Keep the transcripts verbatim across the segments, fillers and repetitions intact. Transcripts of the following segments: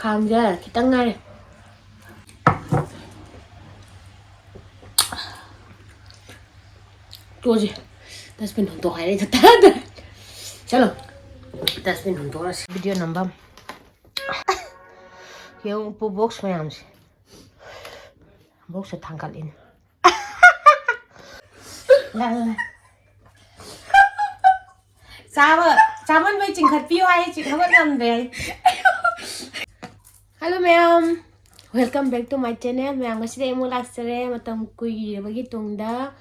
ꯈꯥꯡꯁꯦ ꯈꯤꯇꯪ ꯉꯥꯏꯔꯦ꯫ ꯇꯣꯛꯑꯁꯤ꯫ Dustbin ꯍꯨꯟꯗꯣꯛ ꯍꯥꯏꯔꯦ, ꯑꯩ ꯇꯥꯗ꯭ꯔꯦ꯫ ꯆꯠꯂꯣ꯫ Dustbin ꯍꯨꯟꯗꯣꯛꯑꯁꯤ꯫ Video ꯅꯝꯐꯝ꯫ ꯌꯦꯡꯉꯨ, ꯎꯄꯨ box ꯃꯌꯥꯝꯁꯦ꯫ Box ꯁꯦ ꯊꯥꯡꯒꯠꯂꯤꯅꯦ꯫ ꯂꯥ, ꯂꯥ, ꯂꯥ꯫ ꯆꯥꯕ, ꯆꯥꯃꯟꯕꯩ ꯆꯤꯡꯈꯠꯄꯤꯌꯨ ꯍꯥꯏ, ꯆꯤꯡ ꯍꯧꯒꯠ ꯉꯝꯗ꯭ꯔꯦ ꯍꯥꯏ꯫ Hello ꯃꯌꯥꯝ, welcome back to my channel꯫ ꯃꯌꯥꯝ, ꯉꯁꯤꯗꯤ ꯑꯩ ꯑꯃꯨꯛ ꯂꯥꯛꯆꯔꯦ, ꯃꯇꯝ ꯀꯨꯏꯔꯕꯒꯤ ꯇꯨꯡꯗ꯫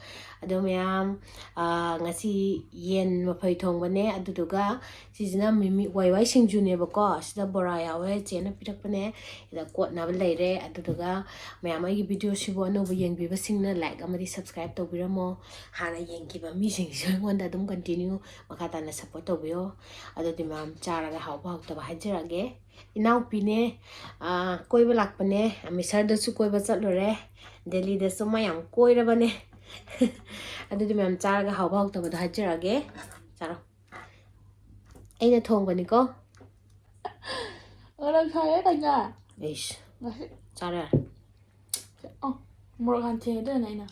ꯑꯗꯣ ꯃꯌꯥꯝ, ꯑꯥ, ꯉꯁꯤ ꯌꯦꯟ ꯃꯐꯩ ꯊꯣꯡꯕꯅꯦ, ꯑꯗꯨꯗꯨꯒ ꯁꯤꯁꯤꯅ ꯃꯤꯃꯤ ꯋꯥꯏ ꯋꯥꯏ ꯁꯤꯡꯖꯨꯅꯦꯕꯀꯣ꯫ ꯁꯤꯗ ꯕꯣꯔꯥ ꯌꯥꯎꯋꯦ, ꯆꯦꯅ ꯄꯤꯔꯛꯄꯅꯦ꯫ ꯁꯤꯗ ꯀꯣꯠꯅꯕ ꯂꯩꯔꯦ꯫ ꯑꯗꯨꯗꯨꯒ ꯃꯌꯥꯝ, ꯑꯩꯒꯤ video ꯁꯤꯕꯨ ꯑꯅꯧꯕ ꯌꯦꯡꯕꯤꯕꯁꯤꯡꯅ like ꯑꯃꯗꯤ subscribe ꯇꯧꯕꯤꯔꯝꯃꯣ꯫ ꯍꯥꯟꯅ ꯌꯦꯡꯈꯤꯕ ꯃꯤꯁꯤꯡꯁꯤꯁꯨ ꯑꯩꯉꯣꯟꯗ ꯑꯗꯨꯝ continue ꯃꯈꯥ ꯇꯥꯅ support ꯇꯧꯕꯤꯌꯣ꯫ ꯑꯗꯨꯗꯤ ꯃꯌꯥꯝ, ꯆꯥꯔꯒ ꯍꯥꯎꯕ ꯍꯥꯎꯇꯕ ꯍꯥꯏꯖꯔꯛꯑꯒꯦ꯫ ꯏꯅꯥꯎꯄꯤꯅꯦ, ꯑꯥ, ꯀꯣꯏꯕ ꯂꯥꯛꯄꯅꯦ꯫ ꯑꯃꯤꯁꯔꯗꯁꯨ ꯀꯣꯏꯕ ꯆꯠꯂꯨꯔꯦ꯫ ꯗꯦꯜꯂꯤꯗꯁꯨ ꯃꯥ ꯌꯥꯝ ꯀꯣꯏꯔꯕꯅꯦ꯫ ꯑꯗꯨꯗꯤ ꯃꯌꯥꯝ, ꯆꯥꯔꯒ ꯍꯥꯎꯕ ꯍꯥꯎꯇꯕꯗꯣ ꯍꯥꯏꯖꯔꯛꯑꯒꯦ꯫ ꯆꯥꯔꯣ꯫ ꯑꯩꯅ ꯊꯣꯡꯕꯅꯤꯀꯣ꯫ ꯃꯣꯔꯣꯛ ꯁꯥꯏꯌꯦ ꯀꯩꯅꯣ꯫ ꯏꯁ꯫ ꯉꯁꯤ ꯆꯥꯔꯣ ꯌꯥꯔꯦ꯫ ꯑꯣ, ꯃꯣꯔꯣꯛ ꯍꯥꯟꯅ ꯊꯦꯡꯉꯦ ꯑꯗꯨꯅꯅꯦ ꯑꯩꯅ꯫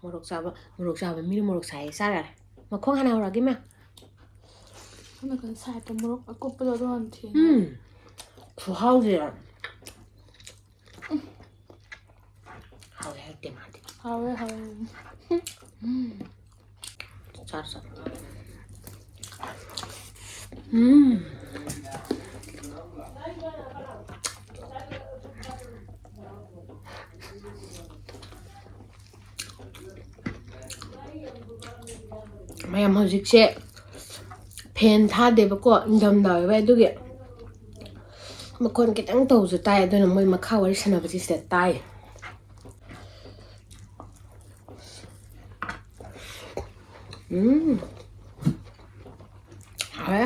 ꯃꯣꯔꯣꯛ ꯆꯥꯕ, ꯃꯣꯔꯣꯛ ꯆꯥꯕ ꯃꯤꯅ ꯃꯣꯔꯣꯛ ꯁꯥꯏꯌꯦ꯫ ꯆꯥꯔꯣ ꯌꯥꯔꯦ꯫ ꯃꯈꯣꯡ ꯍꯥꯟꯅ ꯍꯧꯔꯛꯑꯒꯦ, ꯏꯃꯥ꯫ ꯁꯣꯝ ꯅꯥꯀꯟ side ꯇ ꯃꯣꯔꯣꯛ ꯑꯀꯨꯞꯄꯗꯣ ꯑꯗꯨ ꯍꯥꯟꯅ ꯊꯦꯡꯉꯦ꯫ ꯎꯝ꯫ ꯈꯨꯍꯥꯎꯁꯦ꯫ ꯍꯥꯎꯋꯦ ꯍꯥꯏꯔꯛꯇꯦ ꯃꯥꯗꯤ꯫ ꯍꯥꯎꯋꯦ, ꯍꯥꯎꯋꯦ꯫ ꯆꯥꯔꯣ, ꯆꯥꯔꯣ꯫ ꯎꯝ꯫ ꯃꯌꯥꯝ, ꯍꯧꯖꯤꯛꯁꯦ fan ꯊꯥꯗꯦꯕꯀꯣ, ꯏꯪꯊꯝꯊꯥ ꯑꯣꯏꯕ ꯑꯗꯨꯒꯤ ꯃꯈꯣꯟ ꯈꯤꯇꯪ ꯇꯧꯕꯁꯨ ꯇꯥꯏ, ꯑꯗꯨꯅ ꯃꯣꯏ ꯃꯈꯥ ꯋꯥꯔꯤ ꯁꯥꯟꯅꯕꯁꯤ ꯁꯤꯗ ꯇꯥꯏ꯫ ꯎꯝ꯫ ꯍꯥꯎꯋꯦ꯫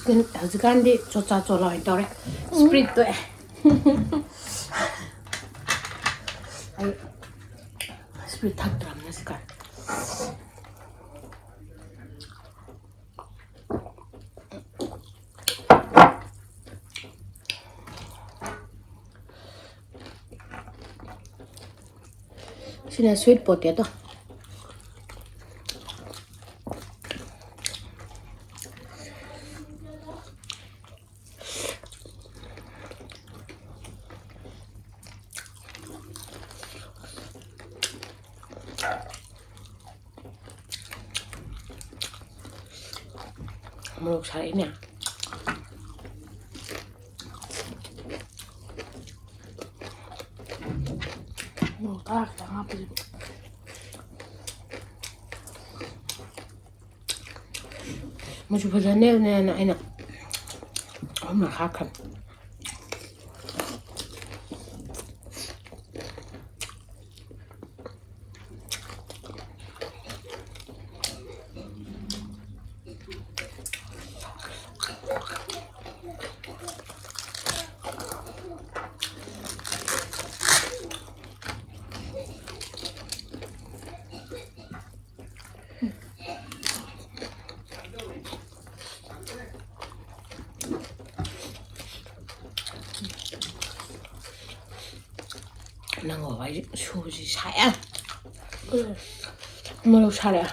ꯍꯧꯖꯤꯛꯀꯥꯟꯗꯤ ꯆꯣꯆꯥ ꯆꯣꯂꯥ ꯑꯣꯏꯅ ꯇꯧꯔꯦ꯫ ꯁ꯭ꯄ꯭ꯔꯤꯠ ꯇꯣꯛꯑꯦ꯫ ꯑꯩ ꯁ꯭ꯄ꯭ꯔꯤꯠ ꯊꯛꯇ꯭ꯔꯕꯅꯦ ꯍꯧꯖꯤꯛꯀꯥꯟ꯫ ꯁꯤꯅ sweet potato꯫ ꯃꯣꯔꯣꯛ ꯁꯥꯔꯛꯏꯅꯦ꯫ ꯃꯣꯔꯣꯛ ꯇꯔꯥ ꯈꯤꯇꯪ ꯍꯥꯞꯄꯁꯤꯕꯨ꯫ ꯃꯆꯨ ꯐꯖꯅꯦꯅ ꯑꯩꯅ ꯑꯍꯨꯝꯂꯛ ꯍꯥꯞꯈ꯭ꯔꯕꯅꯤ꯫ ꯅꯪ ꯕꯕꯥꯒꯤ ꯁꯨꯁꯤ ꯁꯥꯏꯑꯦ꯫ ꯃꯣꯔꯣꯛ ꯁꯥꯔꯛꯑꯦ꯫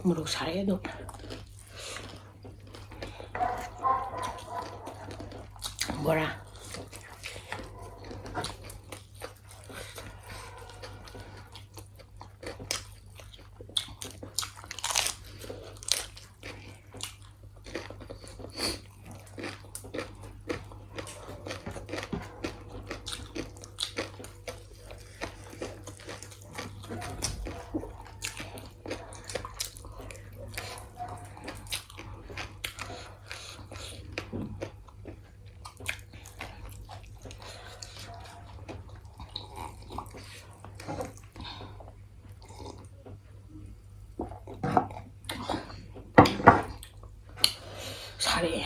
ꯃꯣꯔꯣꯛ ꯁꯥꯔꯛꯑꯦ ꯑꯗꯨꯝ꯫ ꯕꯣꯔꯥ꯫ ꯁꯥꯔꯛꯑꯦ꯫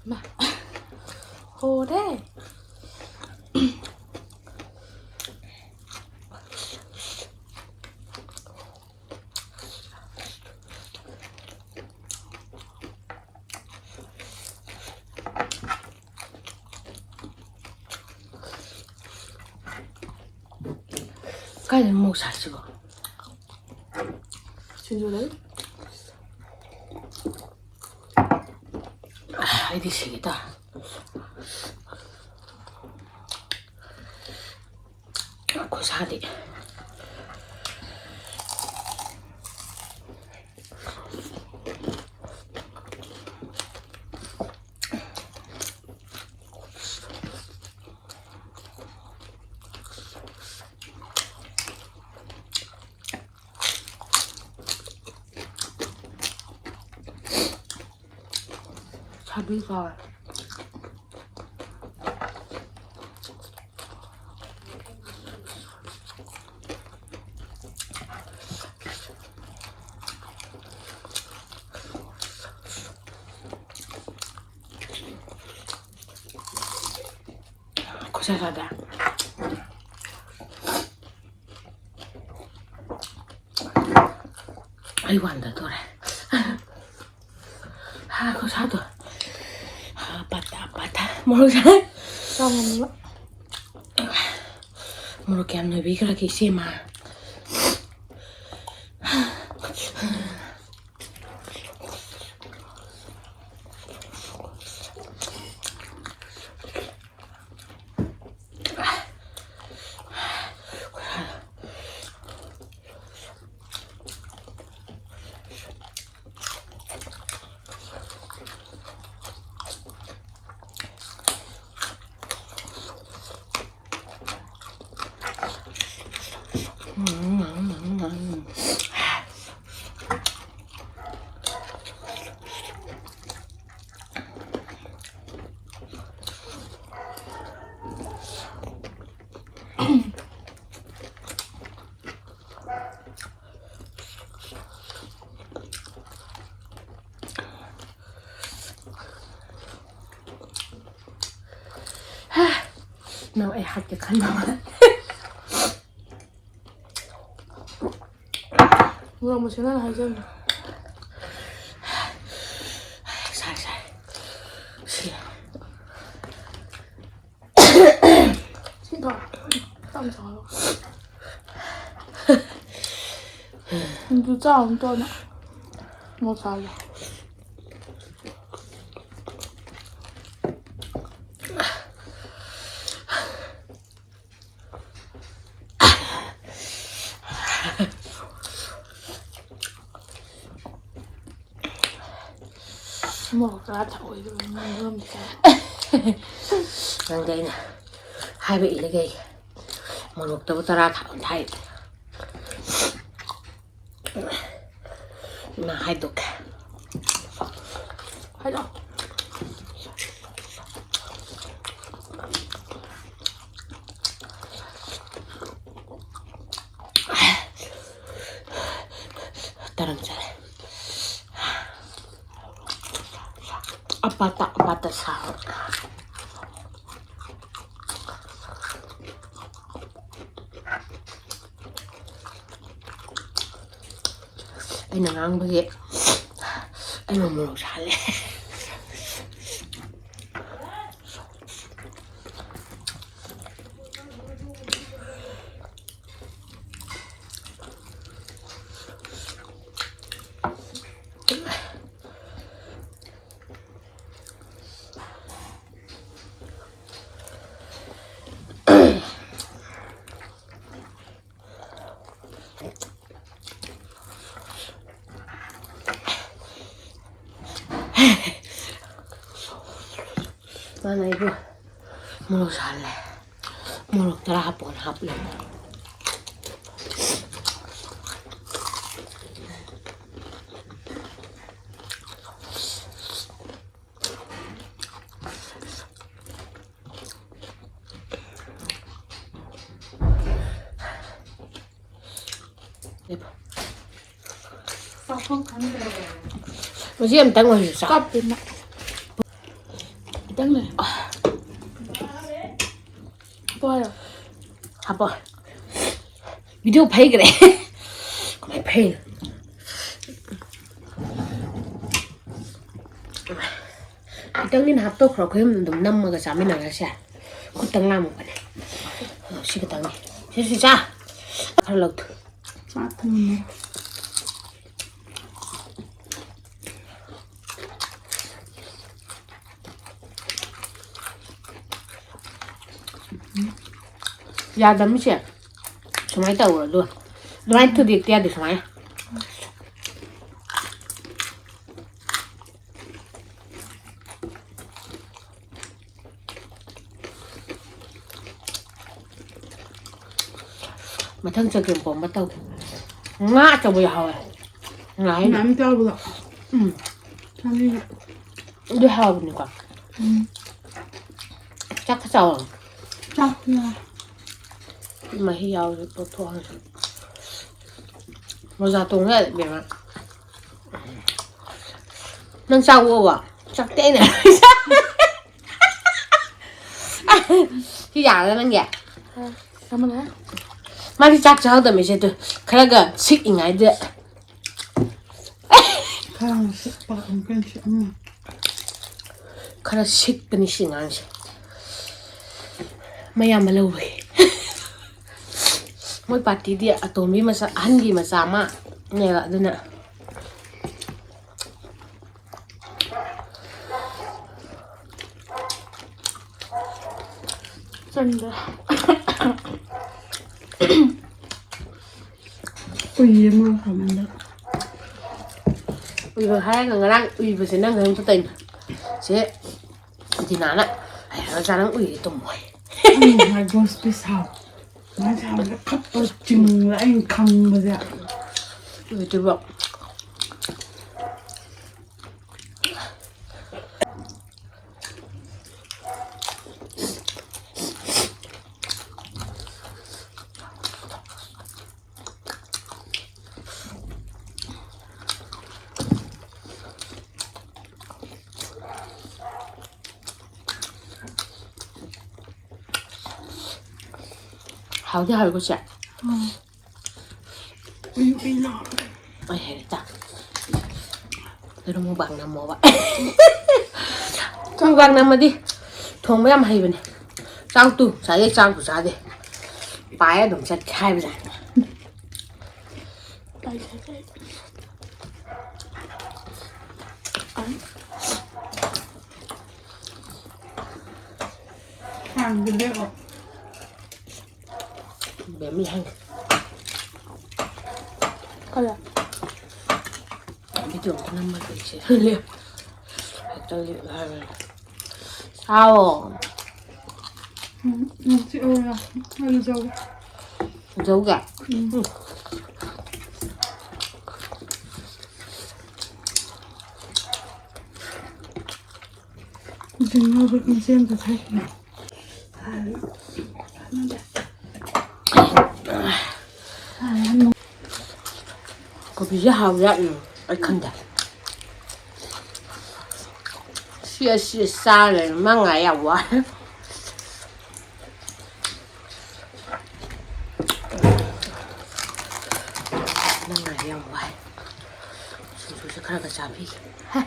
ꯃꯥ꯫ ꯍꯣꯔꯦ꯫ ꯀꯥꯏꯗꯅꯣ ꯃꯣꯔꯣꯛ ꯁꯥꯔꯤꯁꯤꯕꯣ? ꯁꯤꯡꯖꯨ ꯂꯩ꯫ ꯑꯩꯗꯤ ꯁꯤꯒꯦ ꯇꯧꯔꯦ꯫ ꯈꯨꯁꯥꯗꯤ꯫ ꯁꯥꯕꯤ ꯀꯥꯎꯔꯦ꯫ ꯆꯥ ꯆꯥꯗꯦ꯫ ꯑꯩ ꯋꯥꯟꯗ ꯇꯣꯔꯦ꯫ ꯍꯥ, ꯈꯨꯁꯥꯗꯣ꯫ ꯍꯥ, ꯄꯥꯇꯥ, ꯄꯥꯇꯥ꯫ ꯃꯣꯔꯣꯛ ꯁꯥꯏ꯫ ꯆꯥ ꯉꯝꯃꯔꯣꯏ꯫ ꯃꯣꯔꯣꯛ ꯀꯌꯥꯝ ꯅꯣꯏꯕꯤꯈ꯭ꯔꯒꯦ ꯏꯆꯦꯃ? ꯅꯪ ꯑꯩ ꯍꯥꯠꯀꯦ ꯈꯟꯕ ꯃꯥꯜꯂꯦ꯫ ꯃꯣꯔꯣꯛ ꯃꯁꯦꯟ ꯍꯥꯟꯅ ꯍꯥꯏꯖꯕꯅꯦ꯫ ꯁꯥꯏ, ꯁꯥꯏ꯫ ꯁꯤ꯫ ꯁꯤ ꯊꯣꯛ꯫ ꯇꯞꯅ ꯆꯥꯎ꯫ ꯑꯗꯨ ꯆꯥꯎ ꯑꯝꯇ ꯑꯣꯏꯅ꯫ ꯃꯣꯔꯣꯛ ꯁꯥꯕꯗꯣ꯫ ꯃꯣꯔꯣꯛ ꯇꯔꯥ ꯊꯥꯛꯑꯣꯏꯗꯕ ꯉꯥꯡꯕ ꯉꯝꯗꯦ꯫ ꯅꯪꯗꯤ ꯑꯩꯅ ꯍꯥꯏꯕ ꯏꯜꯂꯤ ꯀꯩꯒꯤ? ꯃꯣꯔꯣꯛꯇꯕꯨ ꯇꯔꯥ ꯊꯥꯛꯑꯣ ꯊꯥꯏ꯫ ꯏꯃꯥ ꯍꯥꯏꯗꯣꯛꯀꯦ꯫ ꯍꯥꯏꯗꯣꯛꯑꯣ꯫ ꯇꯔꯪ ꯆꯠꯂꯦ꯫ ꯑꯄꯥꯇ, ꯑꯄꯥꯇ ꯁꯥꯕ꯫ ꯑꯩꯅ ꯉꯥꯡꯕꯒꯤ ꯑꯩꯅ ꯃꯣꯔꯣꯛ ꯁꯥꯍꯜꯂꯦ꯫ ꯃꯥꯅ ꯑꯩꯕꯨ ꯃꯣꯔꯣꯛ ꯁꯥꯍꯜꯂꯦ꯫ ꯃꯣꯔꯣꯛ ꯇꯔꯥ ꯍꯥꯞꯄꯣꯅ ꯍꯥꯞꯂꯦ꯫ ꯃꯁꯤ ꯑꯝꯇꯪ ꯑꯣꯏꯔꯁꯨ ꯆꯥꯎ꯫ ꯀꯞꯄꯦ ꯃꯥ꯫ ꯈꯤꯇꯪ ꯂꯩ꯫ ꯄꯣꯔꯣ꯫ ꯍꯥꯞꯄꯣ꯫ ꯚꯤꯗꯤꯑꯣ ꯐꯩꯈ꯭ꯔꯦ꯫ ꯀꯃꯥꯏ ꯐꯩꯅꯣ? ꯈꯤꯇꯪꯗꯤ ꯍꯥꯞꯇꯣꯛꯈ꯭ꯔꯣ, ꯑꯩꯈꯣꯏ ꯑꯍꯨꯝ ꯑꯗꯨꯝ ꯅꯝꯃꯒ ꯆꯥꯃꯤꯟꯅꯔꯁꯦ꯫ ꯈꯨꯠꯇꯪ ꯂꯥꯝꯃꯛꯄꯅꯦ꯫ ꯑꯣ, ꯁꯤ ꯈꯤꯇꯪꯅꯤ꯫ ꯁꯤ, ꯁꯤ ꯆꯥ꯫ ꯈꯔ ꯂꯧꯊꯣꯛ꯫ ꯆꯥꯛ ꯊꯣꯡꯉꯤ꯫ ꯌꯥꯗꯕꯅꯤꯁꯦ꯫ ꯁꯨꯃꯥꯏꯅ ꯇꯧꯔꯣ, ꯑꯗꯨꯒ ꯑꯗꯨꯃꯥꯏꯅ ꯊꯨꯗꯦꯛꯇ ꯌꯥꯗꯦ, ꯁꯨꯃꯥꯏꯅ꯫ ꯃꯊꯪ ꯆꯒꯦꯝ ꯄꯣꯝꯕ ꯇꯧꯒꯦ꯫ ꯉꯥ ꯑꯆꯧꯕ ꯌꯥꯍꯧꯋꯦ꯫ ꯉꯥ ꯍꯥꯏꯅꯦ꯫ ꯃꯌꯥꯝ ꯆꯥꯕꯗꯣ꯫ ꯎꯝ꯫ ꯆꯥꯅꯤꯡꯉꯦ꯫ ꯑꯗꯨ ꯍꯥꯎꯕꯅꯤꯀꯣ꯫ ꯎꯝ꯫ ꯆꯥꯛ ꯈꯔ ꯆꯥꯎꯋꯣ꯫ ꯆꯥꯛ ꯌꯥꯔꯦ꯫ ꯃꯍꯤ ꯌꯥꯎꯔꯁꯨ ꯇꯣꯠꯊꯣꯛꯑꯁꯨ꯫ ꯃꯣꯖꯥ ꯇꯣꯡ ꯌꯥꯗꯦ ꯏꯕꯦꯝꯃ꯫ ꯅꯪ ꯆꯥꯛ ꯑꯣꯛꯑꯕꯣ? ꯆꯥꯛꯇꯤ ꯑꯩꯅ ꯁꯤ ꯌꯥꯔꯗ ꯅꯪꯒꯤ? ꯀꯃꯥꯏꯅ? ꯃꯥꯗꯤ ꯆꯥꯛ ꯆꯥꯍꯧꯗꯕꯅꯤꯁꯦ, ꯑꯗꯨ ꯈꯔꯒ ꯁꯤꯛꯏꯉꯩꯗ꯫ ꯈꯔ ꯁꯤꯛꯄ ꯑꯃꯨꯛꯀ ꯁꯤꯛꯑꯝꯃꯦ꯫ ꯈꯔ ꯁꯤꯛꯄꯅꯤ ꯁꯤ ꯑꯉꯥꯡꯁꯦ꯫ ꯃꯌꯥꯝꯕ ꯂꯧꯕꯒꯤ꯫ ꯃꯣꯏ ꯄꯥꯔꯇꯤꯗꯤ ꯑꯇꯣꯝꯕꯤ ꯃꯆꯥ, ꯑꯍꯟꯒꯤ ꯃꯆꯥ ꯑꯃꯅꯦꯕ, ꯑꯗꯨꯅ꯫ ꯆꯟꯗ꯭ꯔ꯫ ꯎꯏꯌꯦ ꯃꯣꯏ ꯐꯃꯨꯡꯗ꯫ ꯎꯏꯕ ꯍꯥꯏꯔꯒ ꯉꯔꯥꯡ ꯎꯏꯕꯁꯦ ꯅꯪ ꯈꯛꯇ ꯇꯧꯏꯅ꯫ ꯁꯦ ꯗꯤꯅꯥꯅ, "ꯑꯩ ꯉꯔꯥꯡ ꯎꯏꯌꯦ ꯇꯨꯝꯃꯣ" ꯍꯥꯏ꯫ ꯎꯝ, ꯍꯥꯏ, ꯒꯣꯁꯄꯤ ꯁꯥꯎ꯫ ꯃꯥ ꯁꯥꯎꯕꯗ ꯈꯞꯄ ꯆꯤꯡꯕꯗ ꯑꯩꯅ ꯈꯪꯕꯁꯦ꯫ ꯎꯏꯗ꯭ꯔꯤꯕꯣ? ꯍꯥꯎꯗꯤ ꯍꯥꯎꯋꯤꯀꯣ ꯆꯦ꯫ ꯎꯝ꯫ ꯎꯏ ꯎꯏ ꯂꯥꯎꯔꯦ꯫ ꯑꯩ ꯍꯩꯔꯦ ꯆꯥꯛ꯫ ꯀꯩꯅꯣ ꯃꯨꯛꯕꯥꯡ ꯅꯝꯃꯣꯕ꯫ ꯃꯨꯛꯕꯥꯡ ꯅꯝꯃꯗꯤ ꯊꯣꯡꯕ ꯌꯥꯝ ꯍꯩꯕꯅꯦ꯫ ꯆꯥꯛꯇꯨ ꯉꯁꯥꯏꯗꯩ ꯆꯥꯛꯄꯨ ꯆꯥꯗꯦ꯫ ꯄꯥꯏ ꯑꯗꯨꯝ ꯆꯠꯀꯦ ꯍꯥꯏꯕꯖꯥꯠꯅꯤ꯫ ꯍꯥꯡꯗꯦ ꯏꯕꯦꯝꯃ꯫ ꯕꯦꯝꯃ ꯍꯦꯟ꯫ ꯀꯔꯤ? ꯚꯤꯗꯤꯑꯣ ꯑꯝꯇ ꯅꯝꯃꯒꯦ ꯑꯩꯁꯦ꯫ ꯍꯦꯛꯇ ꯂꯦꯞ ꯍꯥꯏꯕꯅꯦ꯫ ꯆꯥꯎꯑꯣ꯫ ꯎꯝ, ꯎꯝ, ꯁꯤ ꯑꯣꯏꯔꯣ꯫ ꯑꯩ ꯂꯨꯖꯧꯒꯦ꯫ ꯂꯨꯖꯧꯒꯦ? ꯎꯝ꯫ ꯎꯝ꯫ ꯖꯤꯡꯅꯕ ꯃꯆꯦ ꯑꯃ ꯆꯠꯈ꯭ꯔꯦ꯫ ꯀꯣꯕꯤꯁꯦ ꯍꯥꯎꯕ ꯌꯥꯝ, ꯎꯝ, ꯑꯩ ꯈꯟꯗꯦ꯫ ꯁꯤ ꯑꯁꯤ ꯆꯥꯔꯦ, ꯃꯉꯥ ꯌꯥꯝ ꯋꯥꯏ꯫ ꯃꯉꯥ ꯌꯥꯝ ꯋꯥꯏ꯫ ꯁꯤꯡꯖꯨꯁꯦ ꯈꯔ ꯈꯔ ꯆꯥꯕꯤꯒꯦ꯫ ꯍꯦ꯫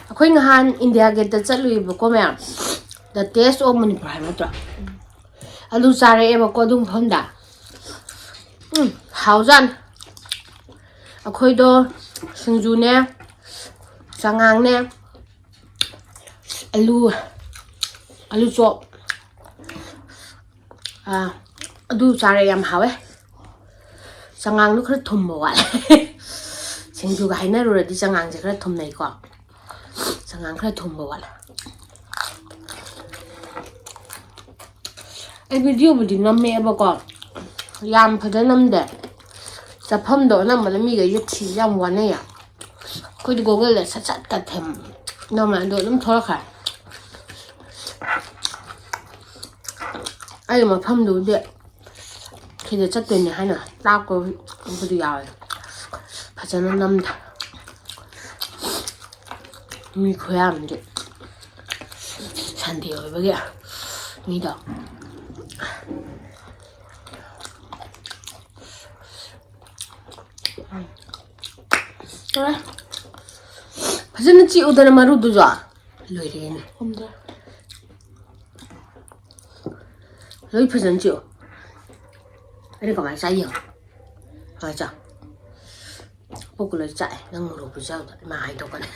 ꯑꯩꯈꯣꯏ ꯅꯍꯥꯟ ꯏꯟꯗꯤꯌꯥ ꯒꯦꯠꯇ ꯆꯠꯂꯨꯏꯕꯀꯣ ꯃꯌꯥꯝ꯫ The Taste of Manipur ꯍꯥꯏꯕ ꯅꯠꯇ꯭ꯔꯣ? ꯑꯗꯨ ꯆꯥꯔꯛꯑꯦꯕꯀꯣ ꯑꯗꯨ ꯃꯐꯝꯗ꯫ ꯎꯝ, ꯍꯥꯎꯖꯥꯠꯅꯤ꯫ ꯑꯩꯈꯣꯏꯗꯣ ꯁꯤꯡꯖꯨꯅꯦ, ꯆꯉꯥꯡꯅꯦ, ꯑꯂꯨ, ꯑꯂꯨ ꯆꯣꯞ, ꯑꯥ, ꯑꯗꯨ ꯆꯥꯔꯦ, ꯌꯥꯝ ꯍꯥꯎꯋꯦ꯫ ꯆꯉꯥꯡꯗꯣ ꯈꯔ ꯊꯨꯝꯕ ꯋꯥꯠꯂꯦ꯫ ꯁꯤꯡꯖꯨꯒ ꯍꯥꯏꯅꯔꯨꯔꯗꯤ ꯆꯉꯥꯡꯁꯦ ꯈꯔ ꯊꯨꯝꯅꯩꯀꯣ꯫ ꯆꯉꯥꯡ ꯈꯔ ꯊꯨꯝꯕ ꯋꯥꯠꯂꯦ꯫ ꯑꯩ ꯚꯤꯗꯤꯑꯣꯕꯨꯗꯤ ꯅꯝꯃꯛꯑꯦꯕꯀꯣ, ꯌꯥꯝ ꯐꯖꯅ ꯅꯝꯗꯦ꯫ ꯆꯠꯐꯝꯗꯣ ꯑꯅꯝꯕꯅ ꯃꯤꯈꯩꯁꯦ ꯊꯤꯕ ꯌꯥꯝ ꯋꯥꯅꯩꯌꯦ꯫ ꯑꯩꯈꯣꯏꯗꯤ ꯒꯨꯒꯜꯗ ꯁꯠ ꯁꯠꯀ ꯊꯦꯝ ꯅꯝꯃꯦ, ꯑꯗꯣ ꯑꯗꯨꯝ ꯊꯣꯛꯂꯛꯈ꯭ꯔꯦ꯫ ꯑꯩ ꯃꯐꯝꯗꯨꯕꯨꯗꯤ ꯁꯤꯗ ꯆꯠꯇꯣꯏꯅꯦ ꯍꯥꯏꯅ ꯇꯥꯛꯄꯕꯨꯗꯤ ꯌꯥꯎꯋꯦ, ꯐꯖꯅ ꯅꯝꯗꯦ꯫ ꯃꯤ ꯈꯨꯌꯥꯝꯗꯤ ꯁꯟꯗꯦ ꯑꯣꯏꯕꯒꯤ ꯃꯤꯗꯣ꯫ ꯐꯖꯅ ꯆꯤꯛꯎꯗꯅ ꯃꯔꯨꯗꯨꯁꯨ꯫ ꯂꯣꯏꯔꯦꯅꯦ꯫ ꯈꯨꯝꯗ꯭ꯔꯦ꯫ ꯂꯣꯏ ꯐꯖꯅ ꯆꯤꯛꯎ꯫ ꯑꯩꯅ ꯀꯃꯥꯏꯅ ꯆꯥꯏ ꯌꯦꯡꯉꯣ꯫ ꯀꯃꯥꯏꯅ ꯆꯥ? ꯄꯣꯛꯀ ꯂꯣꯏ ꯆꯥꯛꯑꯦ꯫ ꯅꯪ ꯃꯣꯔꯣꯛ ꯄꯤꯖꯕꯗ ꯏꯃꯥ ꯍꯥꯏꯗꯣꯛꯀꯅꯤ꯫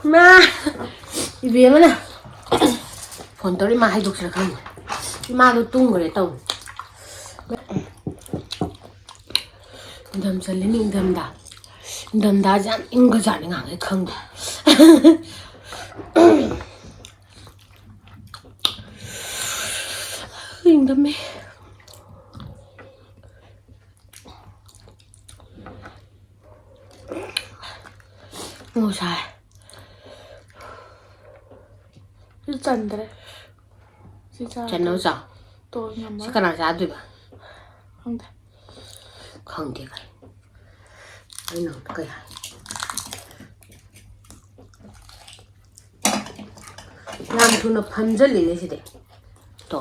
ꯏꯃꯥ! ꯏꯕꯦꯝꯃꯅ ꯐꯣꯟ ꯇꯧꯔ ꯏꯃꯥ ꯍꯥꯏꯗꯣꯛꯁꯤꯔ ꯈꯪꯗꯦ꯫ ꯏꯃꯥꯗꯣ ꯇꯨꯝꯈ꯭ꯔꯦ ꯇꯧꯅꯤ꯫ ꯏꯪꯊꯝ ꯆꯜꯂꯤꯅꯤ, ꯏꯪꯊꯝꯊꯥ꯫ ꯏꯪꯊꯝꯊꯥꯁꯦ ꯌꯥꯝ ꯏꯪꯒꯖꯥꯠꯅꯤ ꯉꯍꯥꯟꯈꯩ ꯈꯪꯗꯦ꯫ ꯏꯪꯊꯝꯃꯦ꯫ ꯑꯣ, ꯁꯥꯏ꯫ ꯁꯤ ꯆꯟꯗ꯭ꯔꯦ꯫ ꯁꯤ ꯆꯥ-, ꯆꯟꯅꯕ ꯆꯥꯎ꯫ ꯇꯣ ꯉꯝꯃꯔꯣꯏ꯫ ꯁꯤ ꯀꯅꯥ ꯆꯥꯗꯣꯏꯕ? ꯈꯪꯗꯦ꯫ ꯈꯪꯗꯦ ꯀꯩ꯫ ꯑꯩꯅ ꯀꯩ ꯍꯥꯏ? ꯌꯥꯝ ꯊꯨꯅ ꯐꯝꯖꯜꯂꯤꯅꯦ ꯁꯤꯗꯤ꯫ ꯇꯣ꯫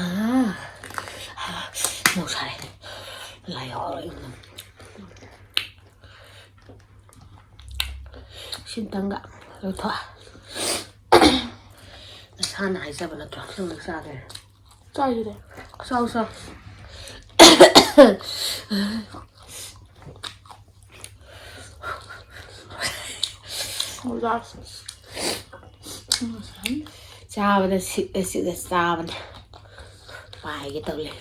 ꯑꯥ, ꯃꯣꯔꯣꯛ ꯁꯥꯔꯦ꯫ ꯂꯥꯏ ꯍꯧꯔ ꯏꯪꯅ꯫ ꯁꯤꯝꯇꯪꯒ ꯂꯧꯊꯣꯛ꯫ ꯅꯁꯥꯅ ꯍꯥꯏꯖꯕ ꯅꯠꯇ꯭ꯔꯣ? ꯅꯪꯅ ꯆꯥꯒꯦ꯫ ꯆꯥꯏꯁꯤꯗꯤ꯫ ꯆꯥꯎ, ꯆꯥꯎ꯫ ꯃꯣꯖꯥꯁꯦ꯫ ꯆꯥꯕꯗ ꯁꯤꯠꯂ ꯁꯤꯠꯂ ꯆꯥꯕꯅꯦ꯫ ꯄꯥꯏꯒꯦ ꯇꯧ ꯂꯩ꯫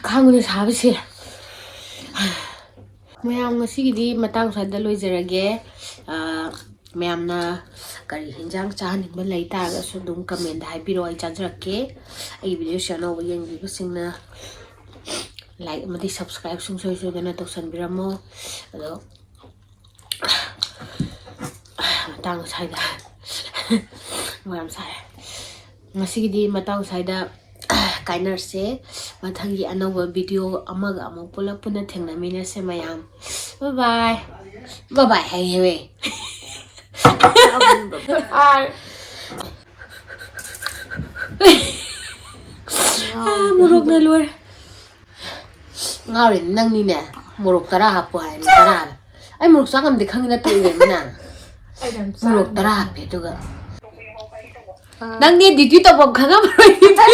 ꯈꯥꯡꯕꯅ ꯁꯥꯕꯁꯦ꯫ ꯃꯌꯥꯝ, ꯉꯁꯤꯒꯤꯗꯤ ꯃꯇꯥꯡ ꯁ꯭ꯋꯥꯏꯗ ꯂꯣꯏꯖꯔꯒꯦ꯫ ꯑꯥ, ꯃꯌꯥꯝꯅ ꯀꯔꯤ ꯍꯤꯟꯖꯥꯡ ꯆꯥꯍꯟꯅꯤꯡꯕ ꯂꯩ ꯇꯥꯔꯒꯁꯨ ꯑꯗꯨꯝ comment ꯍꯥꯏꯕꯤꯔꯛꯑꯣ, ꯑꯩ ꯆꯥꯖꯔꯛꯀꯦ꯫ ꯑꯩꯒꯤ videoꯁꯦ ꯑꯅꯧꯕ ꯌꯦꯡꯕꯤꯕꯁꯤꯡꯅ like ꯑꯃꯗꯤ subscribe ꯁꯨꯡꯁꯣꯏ ꯁꯣꯏꯗꯅ ꯇꯧꯁꯟꯕꯤꯔꯝꯃꯣ꯫ ꯑꯗꯣ ꯃꯇꯥꯡ ꯁ꯭ꯋꯥꯏꯗ ꯃꯣꯔꯣꯛ ꯌꯥꯝ ꯁꯥꯏ꯫ ꯉꯁꯤꯒꯤꯗꯤ ꯃꯇꯥꯡ ꯁ꯭ꯋꯥꯏꯗ ꯀꯥꯏꯅꯔꯁꯦ꯫ ꯃꯊꯪꯒꯤ ꯑꯅꯧꯕ video ꯑꯃꯒ ꯑꯃꯨꯛ ꯄꯨꯂꯞ ꯄꯨꯟꯅ ꯊꯦꯡꯅꯃꯤꯟꯅꯁꯦ ꯃꯌꯥꯝ꯫ Bye bye꯫ Bye bye ꯍꯥꯏꯌꯦꯃꯦ꯫ ꯑꯥꯏ꯫ ꯑꯥ, ꯃꯣꯔꯣꯛꯅ ꯂꯣꯏꯔꯦ꯫ ꯉꯥꯎꯔꯤꯅꯦ ꯅꯪꯅꯤꯅꯦ꯫ ꯃꯣꯔꯣꯛ ꯇꯔꯥ ꯍꯥꯞꯄꯨ ꯍꯥꯏꯅ ꯇꯔꯥ ꯍꯥꯞꯄꯦ꯫ ꯑꯩ ꯃꯣꯔꯣꯛ ꯆꯥ ꯉꯝꯗꯦ ꯈꯪꯉꯤ ꯅꯠꯇ꯭ꯔꯣ, ꯏꯕꯦꯝꯃ ꯅꯪ? ꯑꯩ ꯌꯥꯝ ꯃꯣꯔꯣꯛ ꯆꯥꯅꯤꯡꯉꯦ꯫ ꯇꯔꯥ ꯍꯥꯞꯄꯦ ꯑꯗꯨꯒ꯫ ꯑꯥ꯫ ꯅꯪꯗꯤ duty ꯇꯧꯐꯝ ꯈꯪꯉꯝꯃꯔꯣꯏ duty꯫